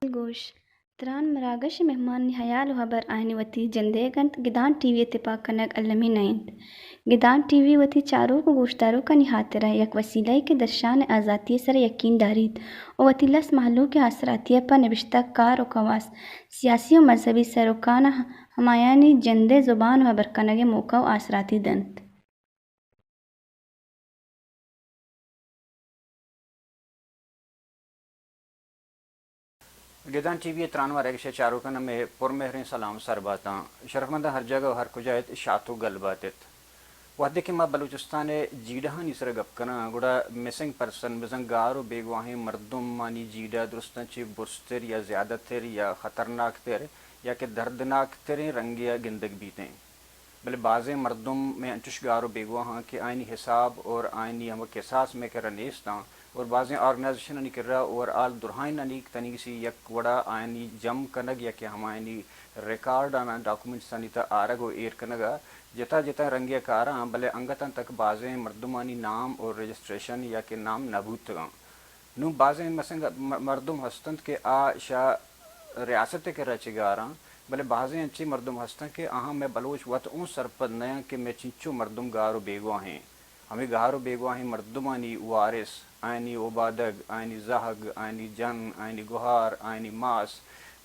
گوش، تران مراگش ءِ مہمانانی ہیال ءُ ہبر آیانی وتی جندئیگ اَنت، گدان ٹی وی ءِ تپاک کنگ المی نہ اِنت۔ گدان ٹی وی وتی چاروک ءُ گوشداروکانی ہاترا یک وسیلہ یے کہ درشان ءِ آزاتی ءِ سرا یکین داریت ءُ وتی لس مہلوک ءِ آسراتی ءَ پہ نبشتہ کار ءُ کواس، سیاسی ءُ مذہبی سروکاں ہمایانی جند ءِ زبان ءُ ہبر کنگ ءِ موقع ءُ آسراتی دنت۔ گدان ٹی وی ءِ تران مراگش ءِ چاروکاں مئے پرمہریں سلام سر باتاں۔ شرفمنداں ہر جاگہ ءُ ہر کجا ات، شات ءُ گل بات ات۔ وہدے کہ ما بلوچستان ءِ جیڑہانی سرا گپ کناں، گڑا مسنگ پرسن، بزاں گار ءُ بیگواہیں مردمانی جیڑہ درستاں چہ برزتر یا زیادہ تر یا خطرناک تر یا کہ دردناک تریں رنگے ءَ گندگ بیتیں۔ بلے بازیں مردم مئے انچش گار ءُ بیگواہ آں کہ آیانی حساب اور آیانی ہمک کساس مئے کرا نیست آں اور بازیں آرگنائزیشنانی کرا اوور آل درہائینانی تنیگسی یک وڑا آیانی جم کنگ یا کہ ہمایانی ریکارڈ آناں ڈاکومنٹسانی تہ آرگ ءُ ایر کنگ ءَ جتا جتا رنگے ءَ کار آں، بلے انگتاں تک بازیں مردمانی نام اور رجسٹریشن یا کہ نام نہ بوتگ آں۔ نوں بازیں مسنگ م-، مردم ہست انت کہ آ شہ ریاست ءِ کرا چہ گار آں، بلے بازیں انچیں مردم ہست انت کہ آہاں مئے بلوچ وت اوں سرپد نہ انت کہ مئے چنچو مردم گار ءُ بیگواہ ایں۔ ہمے گار ءُ بیگواہیں مردمانی وارث، آیانی اوبادگ، آیانی زہگ، آیانی جن، آیانی گہار، آیانی ماس،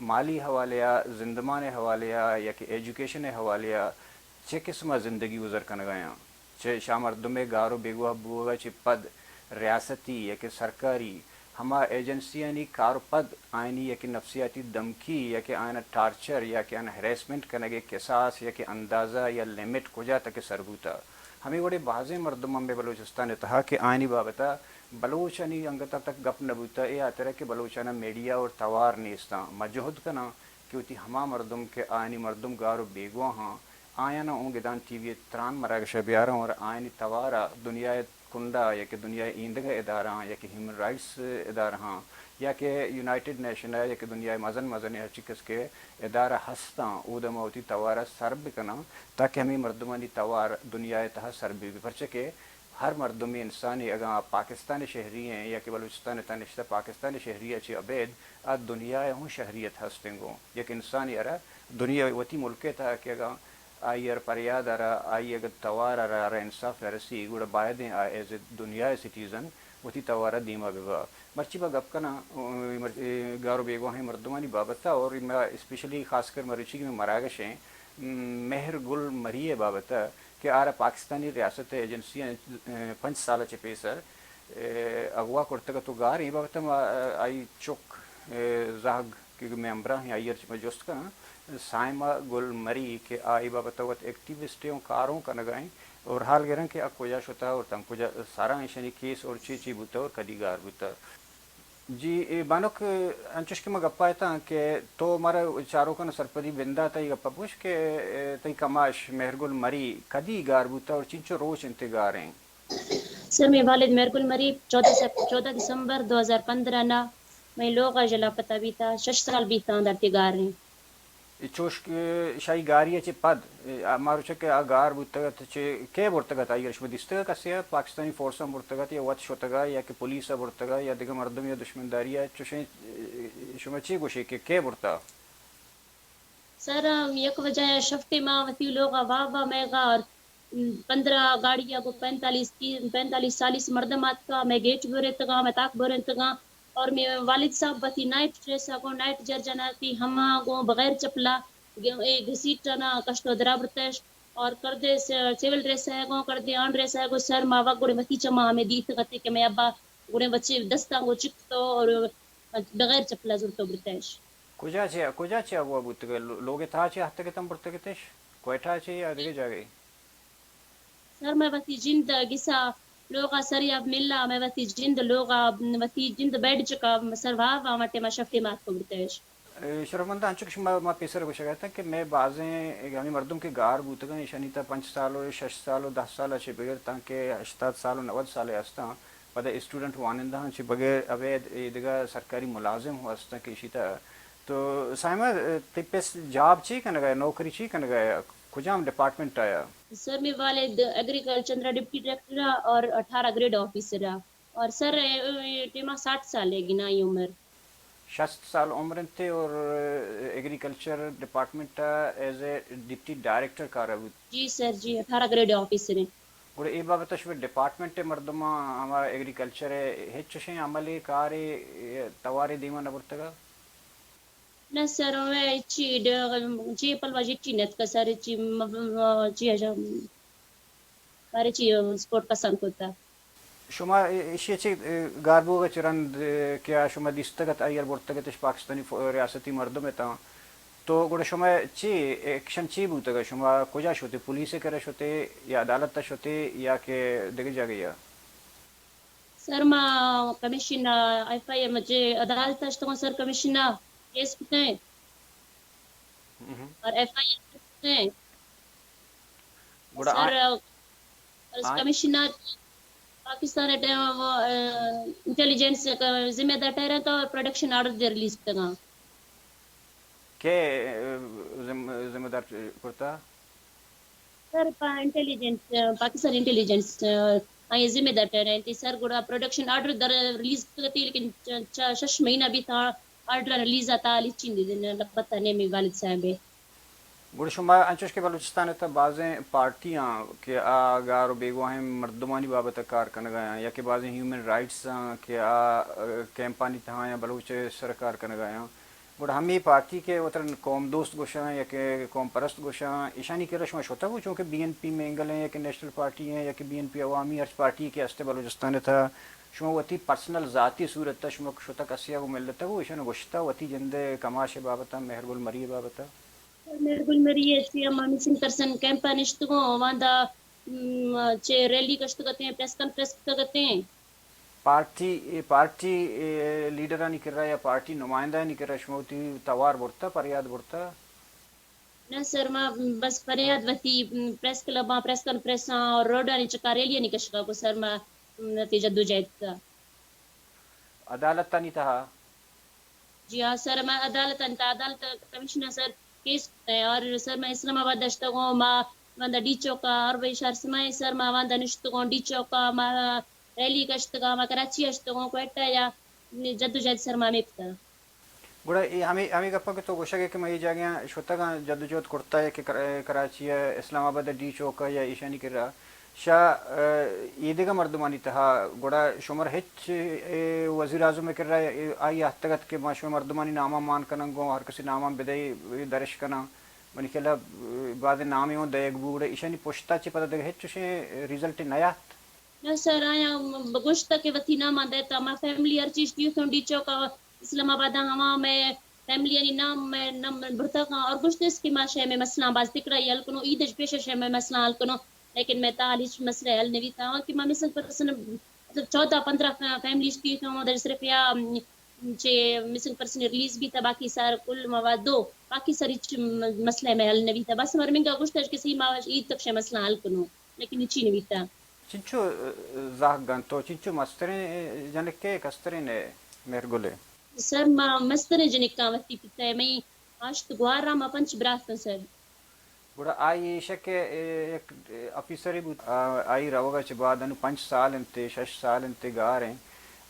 مالی حوالے ءَ، زندمان ءِ حوالے ءَ یا کہ ایجوکیشن ءِ حوالے ءَ چے قسم ءَ زندگی گزر کنگ ءَ آں؟ چہ شہ مردم ءِ گار ءُ بیگواہ بوگ ءَ چہ پد ریاستی یا کہ سرکاری ہما ایجنسیانی کار ءَ پد آیانی یا کہ نفسیاتی دمکی یا کہ آیان ءَ ٹارچر یا کہ آیان ءَ ہریسمنٹ کنگ ءِ کساس یا کہ اندازہ یا لمٹ کجا تک ءَ سر بوتہ؟ ہمے وڑیں بازیں مردم ہم بہ بلوچستان ءِ تہا کہ آیانی بابت ءَ بلوچانی انگت ءَ تک گپ نہ بوتہ، اے ہاترا کہ بلوچان ءَ میڈیا اور توار نیست آں۔ ما جہد کناں کہ وتی ہما مردم کہ آیانی مردم گار ءُ بیگواہ آں، آیان ءَ اوں گدان ٹی وی ءِ تران مراگش ءَ بیاراں اور آیانی توار ءَ دنیا ءِ کنڈ ءَ یا کہ دنیا ءِ ایندگہ ادارہاں یا کہ ہیومن رائٹس ادارہاں یا کہ یونائیٹڈ نیشن ءَ یا کہ دنیا ءِ مزن مزنیں ہرچی کس کہ ادارہ ہست آں، اود ءَ ما وتی توار ءَ سر بکناں تاکہ ہمے مردمانی توار دنیا ءِ تہا سر بہ بی، پرچہ کہ ہر مردمے انسانے اگاں آ پاکستان ءِ شہری ایں یا کہ بلوچستان ءِ تہا نشتہ پاکستان ءِ شہری ءَ چہ ابید آ دنیا ءِ ہوں شہریت ہست انت گوں یک انسانے ءَ را دنیا وتی ملک ءِ تہا کہ اگاں آئی ءَ را پریاد ءَ را، آئی ءَ اگاں توار ءَ را، را انصاف نہ رسی، گڑا بایدیں آ ایز اے دنیا ءِ سٹیزن وتی توار ءَ دیما بہ با۔ مرچی ما گپ کناں، م-، مر-، گار ءُ بیگواہیں مردمانی بابت ءَ، اور ما اسپیشلی خاص کر مروچی کہ مئے مراگش ایں، م-، مہر گل مری ءِ بابت ءَ کہ آ را پاکستانی ریاست ءِ ایجنسیاں، م-، پنچ سال ءَ چہ پیسر، م-، اغوا کرتگ ات ءُ گار ایں۔ اے بابت ءَ ما، آئی چک، م-، زہگ کہ مئے ہمراہ ایں، آئی ءَ را چہ ما جست کناں، سائمہ گل مری کہ آ اے بابت ءَ وت ایکٹیوسٹے اوں کاروں کنگ ءَ ایں اور حال گراں کہ آ کجا شتہ اور تاں کجا سرا ایشانی کیس اور چی چی بوتہ اور کدی گار بوتہ۔ جی، اے بانک، انچش کہ ما گپا اتاں کہ تو مارا چاروکاں سرپدی بندات ءَ اے گپا بگوش کہ، اے، تئی کماش مہرگل مری کدی گار بوتہ اور چنچو روچ انت گار ایں؟ سر، مئے والد مہرگل مری چودہ سپ-، چودہ دسمبر دو ہزار پندرہ نا مئے لوغ ءَ لاپتہ بیتہ، شش سال بیتہ آں دھرتی گار ایں۔ اے چوش کہ شاہی گاری ءَ چہ پد، اے، آ مروچی کہ آ گار بوتگ ات، چہ کئے برتگ ات آئی ءَ؟ شما دیستگ ات کسے ءَ؟ پاکستانی فورس ءَ برتگ ات یا وت شتگ ات یا کہ پولیس ءَ برتگ ات یا دگہ مردمے ءَ دشمنداری ءَ چوشیں، اے، شما چی گوشے کہ کئے برتہ؟ سر، یک وجہ ءَ شفٹے ما وتی لوغ ءَ واہ واہ مئے گار پندرہ گاڑی ءَ گوں پینتالیس تی-، پینتالیس چالیس مردم آتکا، مئے گیٹ برتگاں، مئے تاک برتگاں، اور مئے والد صاحب وتی نائٹ ڈریس ءَ گوں، نائٹ جرجن ءَ تھی ہما گوں بغیر چپلا گ-، اے گھسیٹ نا کشت و درا برتش، اور کردے س-، سول ڈریس ءَ گوں، کردے آن ڈریس ءَ گوں، سر ما وک گڑے وتی چما ہمے دیتگ ات کہ مئے ابا گڑے وچے دستاں گوں چکتو اور بغیر چپلا زرتو برتش۔ کجا چہ، کجا چہ اغوا بوتگ؟ لو-، لوگ ءِ تہا چہ اہتگ ات ءُ برتگ اتش؟ کوئٹہ چہ یا دگہ جاگہے؟ سر، مئے وتی جند ءِ گسا لوگ ءَ سریاب ملا، مئے وتی جند لوگ ءَ، وتی جند بیڈ چکا سر واہ واہ وٹے ما شفتے مات کو برتش۔ اے، شرفمند، انچو کہ شما ما پیسر گوشگ ءَ اتاں کہ مئے بازیں ہمے مردم کہ گار بوتگاں، ایشانی تہ پنچ سال ءُ شش سال ءُ دہ سال ءَ چہ بگر تانکہ ہشتاد سال ءُ نود سال ءَ ہستاں، پدا اسٹوڈنٹ وانندہاں چہ بگر ابید اے دگہ سرکاری ملازم ہوں ہستاں کہ ایشی تہ۔ تو سائمہ، تئی پس جاب چی کنگا ہے، نوکری چی کنگا ہے، کجام ڈپارٹمنٹ آیا؟ سر، مئے والد ایگریکلچر ڈپٹی ڈائریکٹر اور اٹھارہ گریڈ آفیسر ہے۔ اور سر، اے، اے ٹیما ساٹھ سال ہے گنائی عمر۔ شست سال عمر انت اور ایگریکلچر ڈپارٹمنٹ ءَ ایز اے ڈپٹی ڈائریکٹر کار بوت۔ جی سر، جی، اٹھارہ گریڈ آفیسر ہیں۔ گڑا اے بابت ءَ شمئے ڈپارٹمنٹ ءِ مردماں ہما ایگریکلچر ءِ ہچ چشیں عملے کارے توارے دیما نہ برتگ؟ نہ سر، ہمے ہچی ڈ-، چی پلوا ہچی نتکا سر، چی م-، م-، چی اجا بارے چی سپورٹ کسان کتا۔ شما ای-، ایشی ءَ چہ، اے، گار بوگ ءَ چہ رند، اے، کہ آ شما دیستگ ات، آئی ءَ برتگ اتش، پاکستانی فو-، ریاستی مردم اتاں، تو گڑا شما چی ایکشن چی بوتگ؟ شما کجا شتے؟ پولیس ءِ کرا شتے یا عدالت ءَ شتے یا کہ دگہ جاگہے ءَ؟ سر، ما کمیشن ءَ ایف آئی آر، ما چہ عدالت ءَ شتگوں سر، کمیشن ءَ کیس کتیں اور ایف آئی آر کتیں۔ گڑا سر، آ-، آ-، کمیشن ءَ پاکستان ءِ ٹائم وہ، آ، انٹیلیجنس ءِ ذمہ دار ٹھہرا تو پروڈکشن آرڈر دے ریلیز کتگاں۔ کہ، آ، ذم-، ذمہ دار کرتا؟ سر، پا انٹیلیجنس، پاکستان انٹیلیجنس، آئی ذمہ دار ٹھہرا انت۔ سر، گڑا پروڈکشن آرڈر در ریلیز کتگتی، لیکن چ-، چ-، شش مہینہ بیتا آرڈر ریلیز آتا، ہچی نہ دین، البتہ نیمی والد صاحب ہے۔ گڑا شما انچوش کہ بلوچستان ءِ تہ بازیں پارٹیاں کہ آ گار ءُ بیگواہیں مردمانی بابت ءَ کار کنگ ءَ آں یا کہ بازیں ہیومن رائٹس آں کہ آ، آ، کیمپانی تہا یا بلوچ ءِ سر ءَ کار کنگ ءَ آں، گڑا ہمے پارٹی کہ وترا قوم دوست گوشاں یا کہ قوم پرست گوشاں، ایشانی کرا شما شتگ ہو؟ چونکہ بی این پی مینگل ہیں یا کہ نیشنل پارٹی ہیں یا کہ بی این پی عوامی ہرچ پارٹی کہ ہستے بلوچستان ءِ تہا، شما وتی پرسنل ذاتی صورت ءَ شما شتگ کسے ءَ گوں ملتگ ہو، ایشاں گوشتگ وتی جند ءِ کماش ءِ بابت ءَ، مہرگل مری ءِ بابت ءَ؟ مہرگل مری ءَ چہ ما مسنگ پرسن کیمپ ءَ نشتگوں، آواندا، م، چہ ریلی کشتگ اتیں، پریس کانفرنس کتگ اتیں۔ پارٹی، پارٹی، اے، لیڈرانی کرا یا پارٹی نمائندہانی کرا شما وتی توار برتہ، پریاد برتہ؟ نہ سر، ما بس پریاد وتی، م، پریس کلباں، پریس کانفرنساں اور روڈانی چکا ریلیانی کشگا کو سر، ما، م، وتی جدوجہد کتا۔ عدالتانی تہا؟ جی ہاں سر، ما عدالت انت، عدالت کمشنر سر کیس کتیں اور سر ما اسلام آباد دشتگوں، ما واندا ڈی چوکا اور بھائی شہر سمائے سر، ما واندا نشتگوں ڈی چوکا، ما ریلی کشتگا، ما کراچی اشتگوں، کوئٹہ یا جدوجہد سر ما ہمے کتا۔ گڑا اے ہمے، ہمے گپاں کہ تو گوشگ ئے کہ ما اے جاگہاں شتگاں، جدوجہد کرتا ہے کہ کر-، کراچی ءَ، اسلام آباد ءَ، ڈی چوک ءَ یا ایشانی کرا شہ، اے، ایدگہ مردمانی تہا گڑا شمر ہچ، اے، وزیر اعظم ءِ کرا، اے، آئی ءَ اہتگ ات کہ ما شمئے مردمانی ناماں مان کناں، گوں ہر کسی ناماں بدئے، اے، درش کناں۔ منی خیال ءَ، اے، بازیں نامے اوں دئیگ بو، گڑا ایشانی پشت ءَ چہ پدا دگہ ہچ چشیں ریزلٹے نیات؟ نہ سر، آیاں گوشتگ کہ وتی ناماں دئیتا، ما فیملی ہر چیز ٹھیک اوں، ڈی چوک ءَ اسلام آباد ءَ ہما مئے فیملیانی نام، مئے نام برتگ اَنت اور گوشتگ کہ ما شہ مئے مسئلہ باز تکڑائی حل کنوں، عید اش پیش ءَ شہ مئے مسئلہ حل کنوں، لیکن مئے تاں ہچ مسئلہ حل نہ بیتا کہ ما مسنگ پرسن، مطلب، چودہ پندرہ فیملیز تھی تو در صرف یا، م، چہ مسنگ پرسن ریلیز بیتا، باقی سر کل مواد دو، باقی سر ہچ مسئلہ مئے حل نہ بیتا۔ بس مر منگا گوشتگ کہ صحیح ما عید تک شہ مسئلہ حل کنوں، لیکن ہچی نہ بیتا۔ چنچو، اه، زہگ اَنت؟ تو چنچو مستریں جنکے، کستریں ئے مہرگل ئے؟ سر، ما مستریں جنکاں وتی پت ءَ، مئی ہشت گوار آں، ما پنچ برات آں سر۔ گڑا آئی ایشک ءَ، اے، یک آفیسرے بوت، آ، آئی روگ ءَ چہ بعد انوں پنچ سال اِنت، شش سال اِنت، گار ایں۔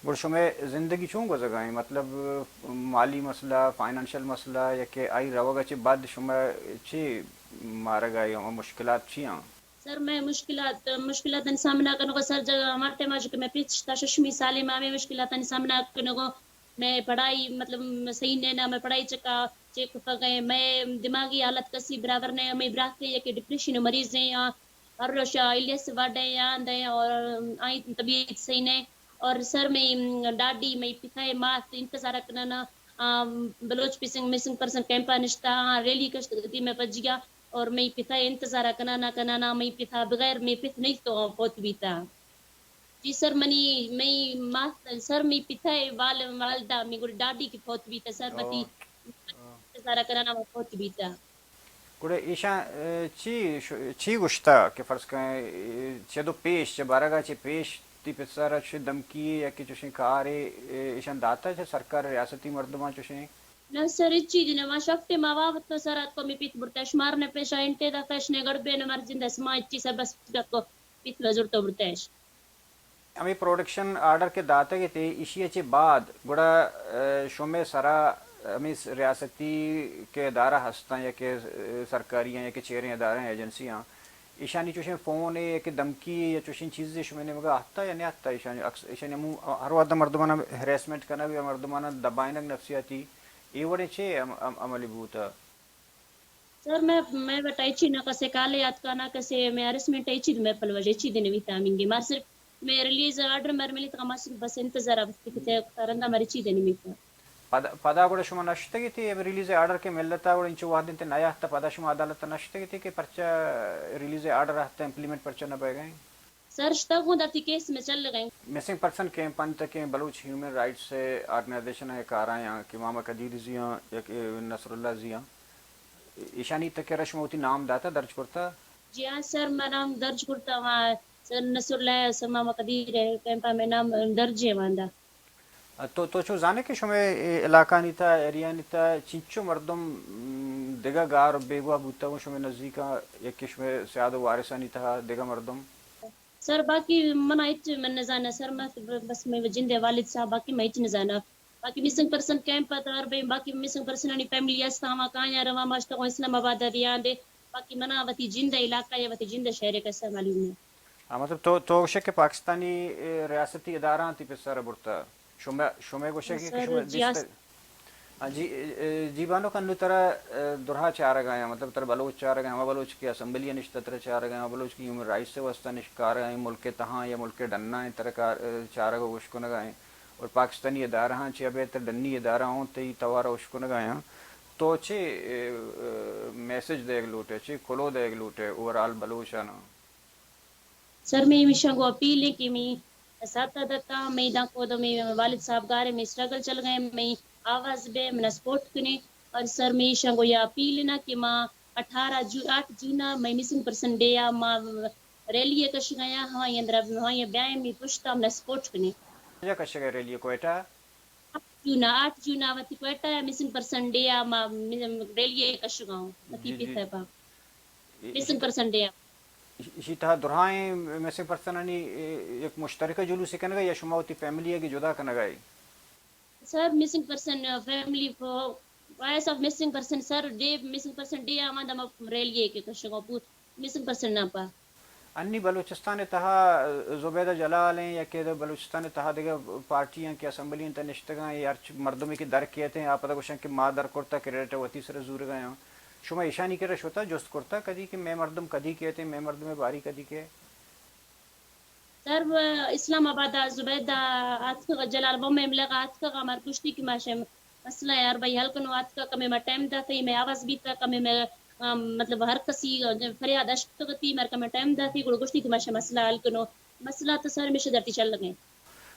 گڑا شمئے زندگی چون گوزگ ءَ ایں؟ مطلب، مالی مسئلہ، فائنانشل مسئلہ، یا کہ آئی روگ ءَ چہ بعد شما چے مارگ ءَ ایں، مشکلات چی آں؟ سر، مئے مشکلات، مشکلاتانی سامنا کنگ ءَ سر جاگہ ہما ٹائم ءَ کہ مئے پت شتا ششمی سال ءَ، ما ہمے مشکلاتانی سامنا کنگ ءَ، مئے پڑھائی مطلب صحیح نہ، نہ مئے پڑھائی چکا چیک کپگ ءَ، مئے دماغی حالت کسی برابر نہ، مئے برات یکے ڈپریشن ءِ مریض ایں، آ ہر روچ آ ایل ایس وارڈ ءَ آں دئے اور آئی طبیعت صحیح نہ۔ اور سر، مئے ڈاڈی، مئے پتا ءِ مات انتظار کنانا، آ، Baloch missing, missing person camp ءَ نشتہ، آ، ریلی کشتگ اتی مئے پجیا، اور مئی پتا انتظار کنانا کنانا مئی پتا بغیر مئی پت نہیں تو فوت بیتا۔ جی سر، منی، مئی مات، سر، مئی پتا ءِ وال-، والدہ، مئی گڑا ڈاڈی کہ فوت بیتا سر، وتی انتظار کنانا فوت بیتا۔ گڑا ایشاں، اے، چی ش-، چی گوشتا کہ فرض کن، اے، چدو پیش، چہ بارگا چہ پیش تی پسر چہ دمکی یا کہ چوشیں کارے، اے، ایشاں داتا چہ سرکار ریاستی مردماں چوشیں؟ نہ سر، ہچی دی نہ، ما شفتے ما وابت سر اتکو می پیت برتش مارنے پیشا انٹے دا فیشنے گڑبے نہ مرجن دس ما ہچی سر بس اتکو پیت وزرتو برتش۔ ہمے پروڈکشن آرڈر کہ داتگ اتے، ایشی ءَ چہ بعد گڑا، اے، شمئے سرا ہمے س-، ریاستی کہ ادارہ ہستاں یا کہ، اے، سرکاری آں یا کہ چیریں ادارہ آں، ایجنسی آں، ایشانی چوشیں فون ءَ یا کہ دمکی ءَ یا چوشیں چیزے شمئے نیمگا آہتا یا نیاہتا؟ ایشانی اکس-، ایشانی ہمو ہر وہدا مردمانا ہراسمنٹ کنگ یا مردمانا دبائینگ نفسیاتی، اے وڑیں چے عم-، عم-، عملی بوتا؟ سر، مئے، مئے وٹا ہچی نہ کسے کالے آتکا، نہ کسے مئے ہراسمنٹ ہچی دی مئے پلوش ہچی دی نویتا ہمینگے۔ مار صرف مئے ریلیز آرڈر مر ملیتگا، ما صرف بس انتظار ءَ بس کہ تے رندا مر ہچی دی نویتا۔ پدا، پدا گڑا شما نشتگی تی ریلیز آرڈر کہ ملتا گڑا انچو وہد انت نیاہتا، پدا شما عدالت نشتگی تی کہ پرچا ریلیز آرڈر ہتا امپلیمنٹ پرچا نہ بئیگا؟ سر، شتگ اوں، داتی کیس مئے چلگا ایں۔ مسنگ پرسن کیمپ انت کہ بلوچ ہیومن رائٹس آرگنائزیشن ءِ کارایاں کہ ماما قدیر زیاں یا کہ نصر اللہ زیاں، ایشانی تہ کرا شما وتی نام داتا، درج کرتا؟ جی ہاں سر، ما نام درج کرتا، ما سر نصر اللہ، سر ماما قدیر ءِ کیمپا مئے نام درج ہے واندا۔ تو، تو چو زانے کہ شمئے اے علاقہانی تہا، ایریانی تہا چنچو مردم، م، دگہ گار و بیگواہ بوتگ و شمئے نزیکاں یکے شمئے سیاد و وارثانی تہا دگہ مردم؟ سر، باقی منا ہچ من نزاناں سر، ما بس مئے جند ءِ والد صاحب، باقی ما ہچ نزاناں۔ باقی مسنگ پرسن کیمپ ءَ تہار بئیں، باقی مسنگ پرسنانی فیملی است، آواں کایاں رواں، ما اشتگوں اسلام آباد ءَ دیاں دے، باقی منا وتی جند ءِ علاقہ یا وتی جند ءِ شہر ءِ کسہ معلوم نہ۔ ہاں، مطلب تو، تو گوشے کہ پاکستانی، اے، ریاستی ادارہاں تی پسر برتا۔ شمے، شمے گوشے کہ سر، شمے جی، دیست-، ہاں جی، اے، اے، جی بانک، انو ترا، اے، درہا چارگ آیاں، مطلب ترا بلوچ چارگ آیاں، ہما بلوچ کہ اسمبلی ءَ نشتہ ترا چارگ آیاں، ہما بلوچ کہ ہیومن رائٹس ءِ واستہ نش-، کار آیاں، ملک ءِ تہا یا ملک ءِ ڈنا ایں ترا کار، اے، چارگ ءُ گوش کنگ آئیں۔ اور پاکستانی ادارہاں چہ ابید ترا ڈنی ادارہ اوں تئی توار ءَ اشکنگ آیاں۔ تو چے، اے، اے، میسج دئیگ لوٹ ئے، چے کلوہ دئیگ لوٹ ئے اوورآل بلوچاناں؟ سر، مئے ہمیشاں گوں اپیل ایں کہ مئے اساتذہ تاں، مئے داں کود مئے والد صاحب گار ایں، مئے اسٹرگل چلگ ءَ ایں، مئے آواز بہ، منا سپورٹ کنے۔ اور سر، مئے ایشاں گوں یا اپیل ایں نا کہ ما اٹھارہ جو-، آٹھ جون ءَ مئے مسنگ پرسن ڈے ءَ ما ریلی ءَ کشگ ءَ آں، ہمائی اندر ہمائی بیائیں، مئے پشت ءَ منا سپورٹ کنے۔ کجا کشگ ءَ ریلی ءَ؟ کوئٹہ؟ آٹھ جون ءَ، آٹھ جون ءَ وتی کوئٹہ ءَ مسنگ پرسن ڈے ءَ ما م-، ریلی ءَ کشگ ءَ اوں، وتی جی، جی۔ پیسر پہ ایشی مسنگ تہ-، پرسن ڈے ءَ۔ ایشی تہا درائیں مسنگ پرسنانی یک مشترکہ جلوسے کنگ ءَ یا شما وتی فیملی ءَ کہ جدا کنگ ءَ ئے؟ سر، مسنگ پرسن، فیملی فو-، voice of missing person sir, day, missing person day ءَ ما دما ریلی ءَ کہ کشگ ءَ اوں، پو-، مسنگ پرسن نا پہ۔ انی بلوچستان ءِ تہا زبیدہ جلال ایں یا کہ بلوچستان ءِ تہا دگہ پارٹی ایں کہ اسمبلی ءِ تہا نشتگ ایں، اے ہرچ مردمے کہ در کیت ایں، آ پدا گوشاں کہ ما در کرتہ، کریڈٹ وتی سر ءَ زورگ ءَ آں۔ شما ایشانی کرا شتہ، جست کرتہ کدی کہ مئے مردم کدی کیت ایں، مئے مردم ءِ باری کدی کیت؟ سر، اسلام آباد ءَ زبیدہ آتکگ، جلال بم ءِ ملغ ءَ آتکگ، مار گوشتی کہ ما شے مسئلہ ءَ ہر بھائی حل کنوں، آتکگ، کمے ما ٹائم داتئی، مئے آواز بیتگ، کمے مئے، ام، مطلب ہر کسی فریاد اشکتگ اتی، مار کمے ٹائم داتی، گڑا گوشتی کہ ما شے مسئلہ حل کنوں۔ مسئلہ تو سر ہمیشہ درتی چلگ ایں۔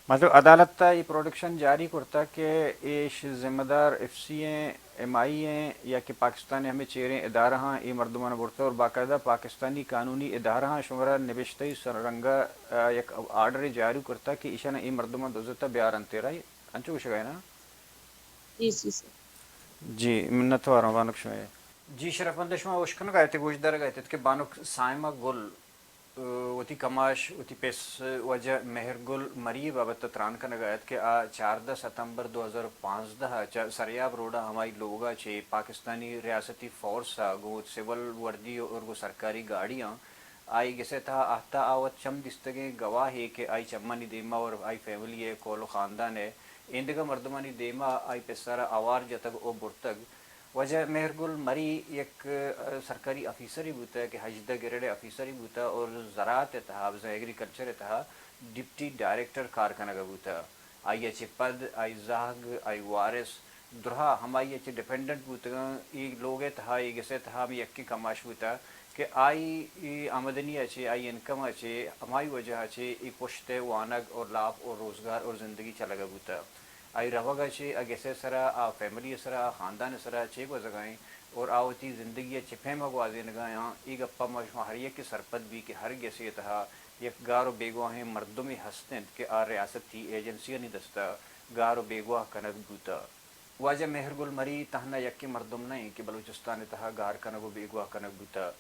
مطلب عدالت ءَ اے پروڈکشن جاری کرتگ کہ ایش ذمہ دار ایف سی ایں، ایم آئی ایں یا کہ پاکستان ءِ ہمے چیریں ادارہاں اے مردماں برتگ اور باقاعدہ پاکستانی قانونی ادارہاں شمارا نبشتہی سر-، رنگ ءَ یک آرڈرے جاری کرتگ کہ ایشاں اے مردماں دزتہ بیار انت، رائی انچو گوشگ ءَ ئے نا؟ جی، جی، سر۔ جی، منت واراں بانک شمئے۔ جی، شرف مند، شما اشکنگ ءَ ات، گوشدارگ ءَ ات کہ بانک صائمہ گل وتی کماش، وتی پس واجہ مہرگل مری ءِ بابت ءَ تران کنگ ءَ ات کہ آ چاردہ ستمبر دو ہزار پانزدہ ءَ چہ سریاب روڈ ءَ ہمائی لوگ ءَ چہ پاکستانی ریاستی فورس ءَ گوں سول وردی اور گوں سرکاری گاڑیاں آئی گس ءِ تہا آہتہ۔ آ وت چم دیستگیں گواہے کہ آئی چمانی دیما اور آئی فیملی ءِ کول و خاندان ءِ ایندگہ مردمانی دیما آئی پسر ءَ آوار جتگ و برتگ۔ واجہ مہرگل مری یک، ء، سرکاری آفیسرے بوتہ کہ ہژدہ گریڈ ء آفیسرے بوتہ اور زراعت ء تہا، بزاں ایگریکلچر ء تہا ڈپٹی ڈائریکٹر کار کنگ ء بوتہ۔ آئی ء چہ پد آئی زہگ، آئی وارث درہا ہمائی ء چہ ڈیپینڈنٹ بوتگاں، اے لوگ ء تہا، اے گس ء تہا ہمے یکیں کماش بوتہ کہ آئی اے آمدنی ء چہ، آئی انکم ء چہ، ہمائی وجہ ء چہ اے پشت ء وانگ اور لاپ اور روزگار اور زندگی چلگ ء بوتہ۔ آئی روگ ء چہ آ گس ء سرا، آ فیملی ء سرا، آ خاندان ء سرا چے گوزگ ء انت اور آ وتی زندگی ء چے پیم ء گوازینگ ء آں، اے گپ ء ما شما ہر یکے سرپد بی کہ ہر گسے ء تہا یک گار و بیگواہیں مردمے ہست انت کہ آ ریاستی ایجنسیانی دست ء گار و بیگواہ کنگ بوتہ۔ واجہ مہر گل مری تہنا یکیں مردم نہ انت کہ بلوچستان ء تہا گار کنگ و بیگواہ کنگ بوتہ۔